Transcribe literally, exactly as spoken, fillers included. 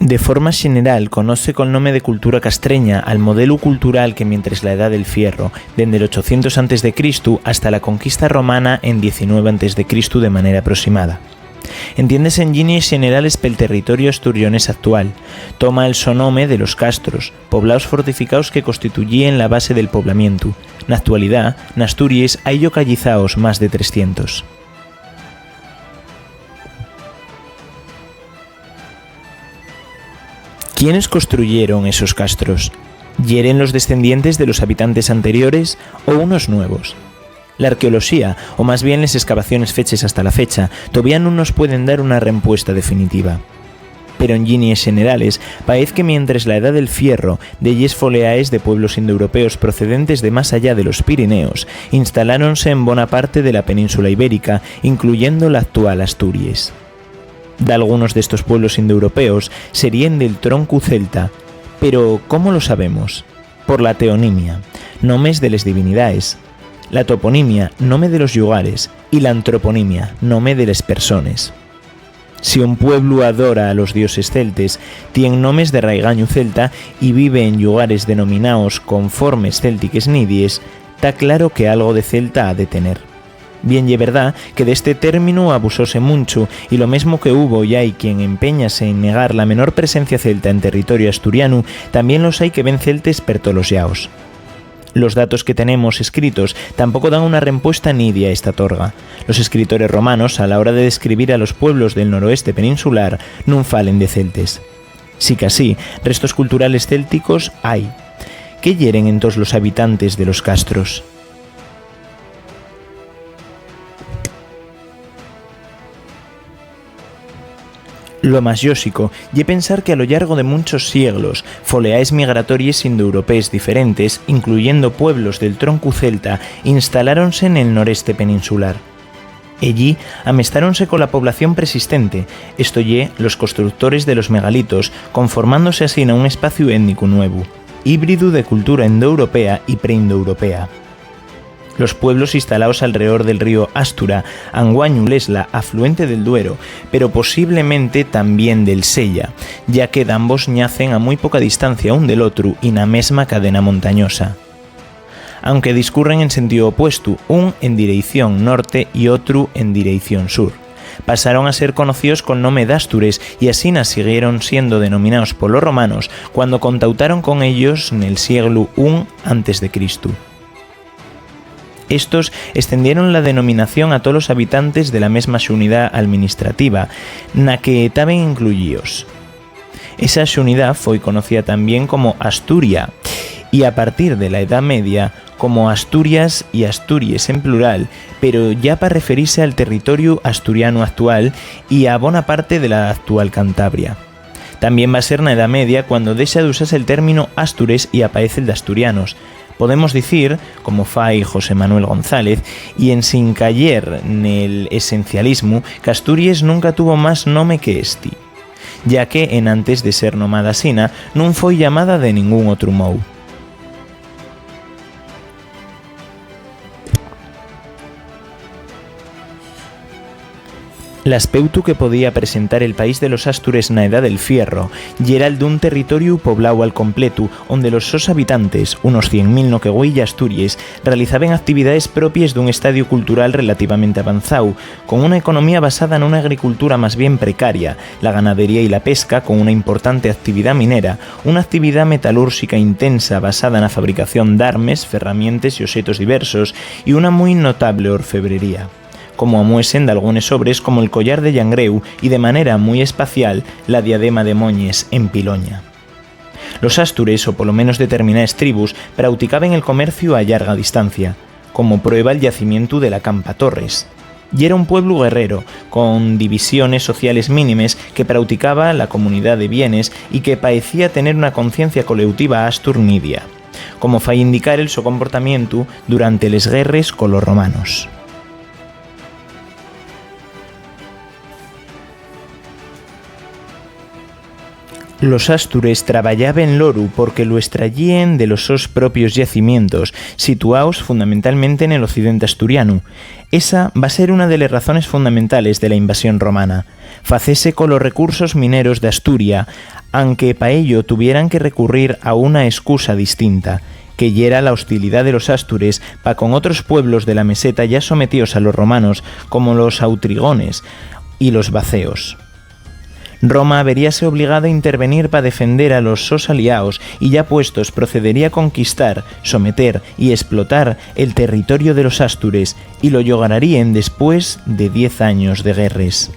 De forma xeneral, conozse col nome de cultura castreña al modelu cultural que mientres la Edá del Fierro, dende l'ochocientos antes de Cristu hasta la conquista romana en diecinueve antes de Cristu de manera aproximada. Entiéndese en llinies xenerales pel territoriu asturionés actual. Toma el so nome de los castros, poblaos fortificaos que constituyíen la base del poblamientu. Na actualidá, n'Asturies hai llocalizaos más de trescientos. ¿Quiénes construyeron esos castros? ¿Yeren los descendientes de los habitantes anteriores o unos nuevos? L'arqueoloxía, o más bien les excavaciones feches hasta la fecha, tovía nun nos pueden dar una rempuesta definitiva. Pero en llinies xenerales, paez que mientres la Edá del Fierro, delles foleaes de pueblos indoeuropeos procedentes de más allá de los Pirineos, instaláronse en bona parte de la península ibérica, incluyendo la actual Asturies. Dalgunos d'estos pueblos indoeuropeos seríen del troncu celta, pero ¿cómo lo sabemos? Por la teonimia, nomes de les divinidaes, la toponimia, nome de los llugares, y la antroponimia, nome de les persones. Si un pueblu adora a los dioses celtes, tien nomes de raigañu celta y vive en llugares denominaos con formes céltiques nidies, ta claro que algo de celta ha de tener. Bien ye verdá que d'este términu abusóse munchu, y lo mesmo que hubo y hai quien empeñase en negar la menor presencia celta en territoriu asturianu, tamién los hai que ven celtes per tolos llaos. Los datos que tenemos escritos tampoco dan una rempuesta nidia a esta torga. Los escritores romanos, a la hora de describir a los pueblos del noroeste peninsular, nun falen de celtes. Sicasí, restos culturales célticos hai. ¿Qué yeren entós los habitantes de los castros? Lo más lóxico ye pensar que a lo llargo de munchos sieglos, foleaes migratories indoeuropees diferentes, incluyendo pueblos del troncu celta, instaláronse nel noreste peninsular. Ellí amestáronse cola población preexistente, esto ye, los constructores de los megalitos, conformándose asina un espaciu étnicu nuevu, híbridu de cultura indoeuropea y preindoeuropea. Los pueblos instalaos alredor del río Ástura, anguañu Lesla, afluente del Duero, pero posiblemente tamién del Sella, ya que dambos ñacen a mui poca distancia un del otru y na mesma cadena montañosa. Aunque discurren en sentíu opuestu, un en direición norte y otru en direición sur, pasaron a ser conocíos col nome d'Ástures y asina siguieron siendo denominaos polos romanos cuando contautaron con ellos nel sieglu un antes de Cristu. Estos estendieron la denominación a tolos habitantes de la mesma xunidá alministrativa na que taben incluyíos. Esa xunidá foi conocida tamién como Asturia, y a partir de la Edá Media como Asturias y Asturies en plural, pero yá pa referise al territoriu asturianu actual y a bona parte de la actual Cantabria. Tamién va ser na Edá Media cuando dexa d'usase el términu Ástures y apaecel d'asturianos. Podemos dicir, como fai José Manuel González, y ensin cayer nel esencialismu, qu'Asturies nunca tuvo más nome que esti, ya que enantes de ser nomada asina nun foi llamada de ningún otru mou. L'aspeutu que podía presentar el país de los Ástures na Edá del Fierro yera'l d'un territoriu pobláu al completu, onde los sos habitantes, unos cien mil no que güei Asturies, realizaben actividaes propies d'un estadiu cultural relativamente avanzáu, con una economía basada nuna agricultura más bien precaria, la ganadería y la pesca, con una importante actividá minera, una actividá metalúrxica intensa basada na fabricación d'armes, ferramientes y oxetos diversos, y una mui notable orfebrería, como amuesen dalgunes obres como'l collar de Llangréu y, de manera mui espacial, la diadema de Moñes en Piloña. Los Ástures, o polo menos determinaes tribus, prauticaben el comerciu a llarga distancia, como prueba'l yacimientu de la Campa Torres. Yera un pueblu guerrero, con divisiones sociales mínimes que prauticaba la comunidá de bienes y que paecía tener una conciencia coleutiva astur nidia, como fai indicar el so comportamientu durante les guerres colos romanos. Los ástures trabayaben l'oru porque lu estrayíen de los sos propios yacimientos, situaos fundamentalmente nel occidente asturianu. Esa va ser una de les razones fundamentales de la invasión romana, facese colos recursos mineros d'Asturia, anque pa ello tuvieran que recurrir a una escusa distinta, que yera la hostilidá de los ástures pa con otros pueblos de la meseta ya sometíos a los romanos, como los autrigones y los vaceos. Roma veríase obligada a intervenir pa defender a los sos aliaos y, ya puestos, procedería a conquistar, someter y esplotar el territorio de los ástures, y lo llograríen después de diez años de guerres.